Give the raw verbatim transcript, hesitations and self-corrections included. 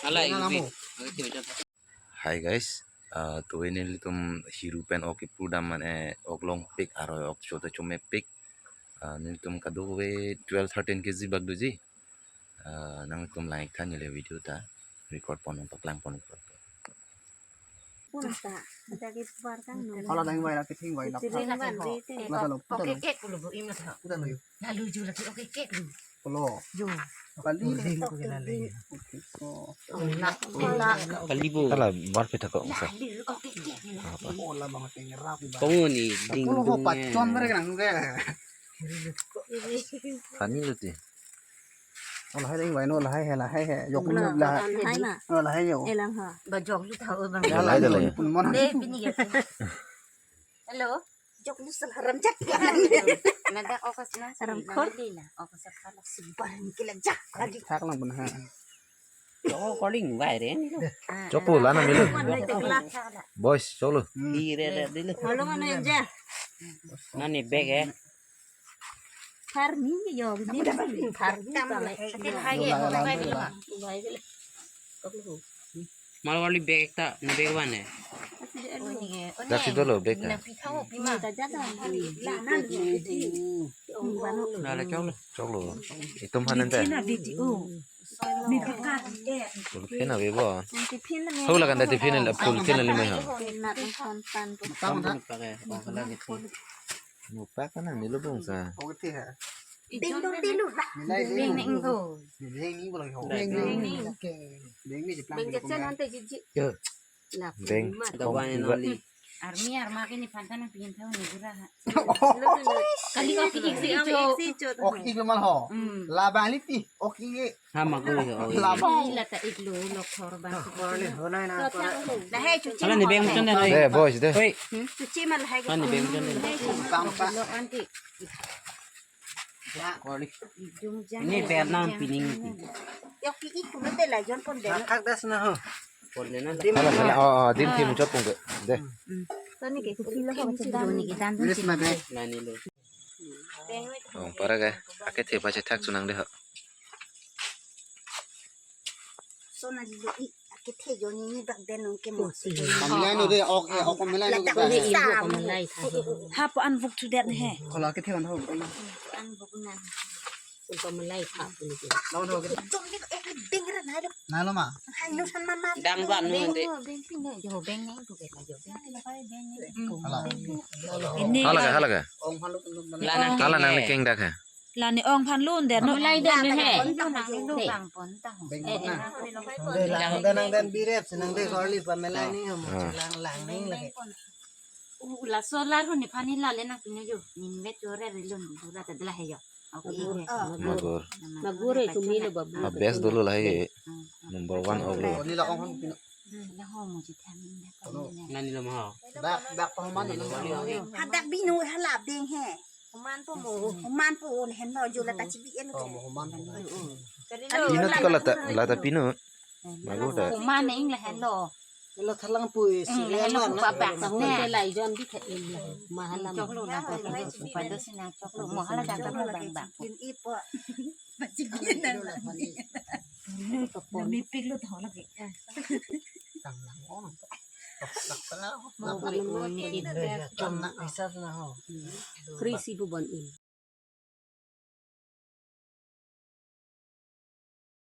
Hi guys, uh, tuve nelitum hiru pen ok kipudam mane ok longpik aroi ok chote chomepik. Uh, nelitum kadokave twelve thirteen K G bak doji. Uh, nangtum langtha neli video ta record pon paklang pon. Hala dang vai la ketheng vai la. Mata lo puta lo. Puta lo yo. Lalu ju lagi oke kek lu. Polo. Ju. Kali. Kali. Kali bu. Hala bar pita ko. Lalu oke kek lu. Ola bang teng rap. Kong ni ding. Polo ho pachon mere nang ke. Kani lu ti. Ola hai ding vai no la hai hai la hai hai. Yok ni la. Hai na. Ola hai yo. Elang ha. Ba jok lu tha o bang. Lahai dala. Pun mon. De pini ke. Hello. Jok lu sel haram jak. Nada okas na. Haram khor. Okas kala. Sebar ni kila jak lagi. Thak lang pun ha. Jok calling vai re ni lo. Jok pu lana milo. Boys, cholo. Di re re di lo. Halo mana aja. Nani bag eh. Farmi yo, farmi. Hai hai. Mal wali bag ta, na bag one eh. Daksi dolo bag ta. Dala choklo. Choklo. Itum hanan ta. Video. Full pin ave bo. Hau lagan da tiffin la full pin la lima ha. Mupak kan nang nilo bungsa. Beng dong tilu lah. Beng neng ko. Beng ni boleh ho. Beng ni. Beng ni jeplang. Beng kecil nanti jiji. Beng. The one and only. Army arma ke ni panta nang pingin tau ni gura ha. Kali ok ik si cho. Ok ik lo mal ho. Labang liti. Ok ik. Ha ma guri ho. Labang. Ila ta ik lo lok thor ba. Kor le ho nai na. Lahai chuchi. Hala ni beng chon na. Eh boys de. Oi. Chuchi ma lahai. Hala ni beng chon na. Kam pa. Lo anti. Ini Vietnam pining ti. Yok ki ik mate la jon pon de. Thak das na ho. Pon de na. Hala hala oh oh dim tim chot pung de. De. Tani ke kupi lo ho chedam ni ke dan. Yes ma be. Nani lo. Oh para ke. Ake the pa che thak sunang de ho. So na lo i akethe joni ni bak den nong ke mo. Pamilai no de ok eh ok pamilai no ke. Ladak ni sam. Hap an buk tu det he. Kalau akethe kan ho. An buk na. Pamilai pa pun ke. Lawan ho ke. Jom di ek beng ra na lo. Na lo ma. Hai nu san mama. Dang ba nu de. Beng pin ne jo beng ne tu ke jo. Hala. Ini. Hala ke hala ke. Ong halu. Lana hala nang keng dak he. Lani ong phan lun der no. Malai der ne he. Pon ta ho. Beng pon na. Nang de nang den biret nang de korli pa malai ni ho mo lang lang ning lagi. U la solar ho ni phan ni la le nang pinu yo. Nin vet yo re re lun dura ta dela he yo. Okay. Magur. Magur re chumi lo babu. Ah, best dolo lahai. Number one of lo. Ni la ong phan pinu. Na ho mo ji than ni. Nani lo ma ho. Dak dak pa man ni. Hadak binu hala beng he. Human po mo. Human po un hen no jo la ta chibi en. Oh, mo human po. Pinu ti ko la ta la ta pinu. Bagu ta. Human ne ing la hen lo. Lo thalang pu isi. Ing la hen lo pa bak ne. Te lai jon di the in la. Mahalam. Chok lo na pa. Pa do sina chok lo. Mo hala ta ta bang bang. Pin ipo. Ba chibi na. Mi pik lo tho la ke. Tang lang on. Tok tok tang. Mo pa lo ni. Chom na isa na ho. Free si bu bon in.